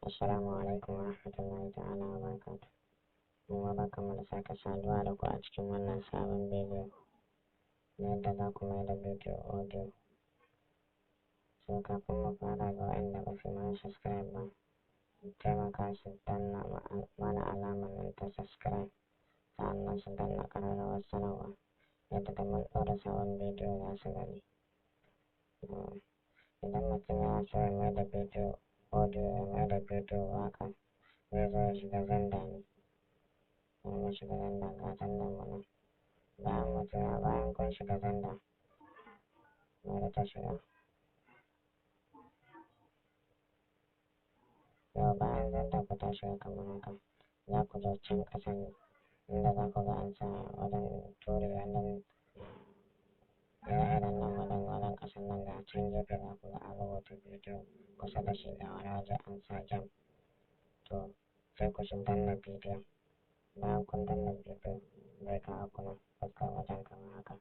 Assalamu alaikum wa rahmatullahi ta'ala wa barakatuh. Kuma barkanmu da sake saduwa da ku a cikin wannan sabon bidiyo na yadda za ku mai da bidiyo audio. So kafin mu fara, ga waɗanda ba su mana subscribe ba, taimaka su danna mana alamar nan ta subscribe, sa'annan su danna ƙararrawar sanarwa yadda da mun ɗora sabon bidiyo za su gani. Idan mutum yana so ya mai da bidiyo audio, ya mai da bidiyo waƙa, zai zo ya shiga Xender ne. Bari mu shiga Xender, ga Xender mu nan. Bayan mutum ya bayan kun shiga Xender, bari ta shiga. Yau bayan Xender ku ta shiga kamar haka, za ku zo can ƙasa ne inda za ku ga an sa wajen ture wannan ire-iren nan wajen ƙasan nan, ga can gefe za ku ga an rubuta bidiyo, kusa da shi ga wani waje an sa jam. To sai ku shi danna bidiyon. Bayan kun danna bidiyo, zai kawo ku nan fuskar wajen kamar haka.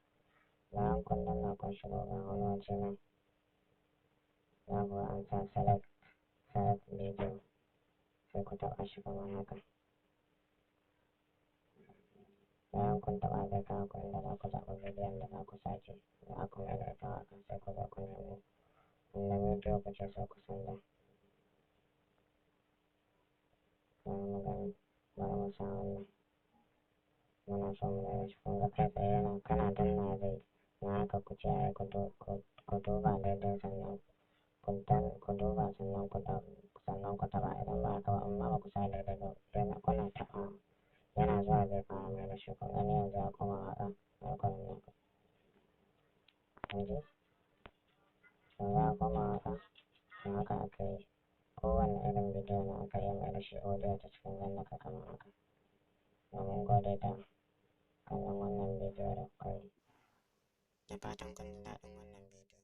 Bayan kun danna kun shigo, ga wani waje nan za ku ga an sa select video, sai ku taɓa shi kamar haka. Bayan kun taɓa, zai kawo ku inda za ku zaɓi bidiyon da za ku sake za ku mai da ita waƙa. Sai ku zo ku nemo inda bidiyo kuke so ku canza. Bari mu gani, bari mu sa wannan. Muna so mu mai da shi, kun ga kai tsaye yana kana danna zai. Na haka ku kiyaye, ku duba daidai, sannan ku duba, sannan ku taɓa. Idan ba haka ba, in ma ba ku sa daidai ba, yana kuna taɓa yana zuwa zai fara mai da shi. Kun gani, yanzu ya koma waƙa. Bari ku danna kun ji, yanzu ya koma waƙa. To haka ake yi. Kowane irin bidiyo ne aka iya mai da shi audio ta cikin Xender ka kamar haka. Mun gode da kallon wannan bidiyo da kuka yi. Da fatan kun ji daɗin wannan bidiyo.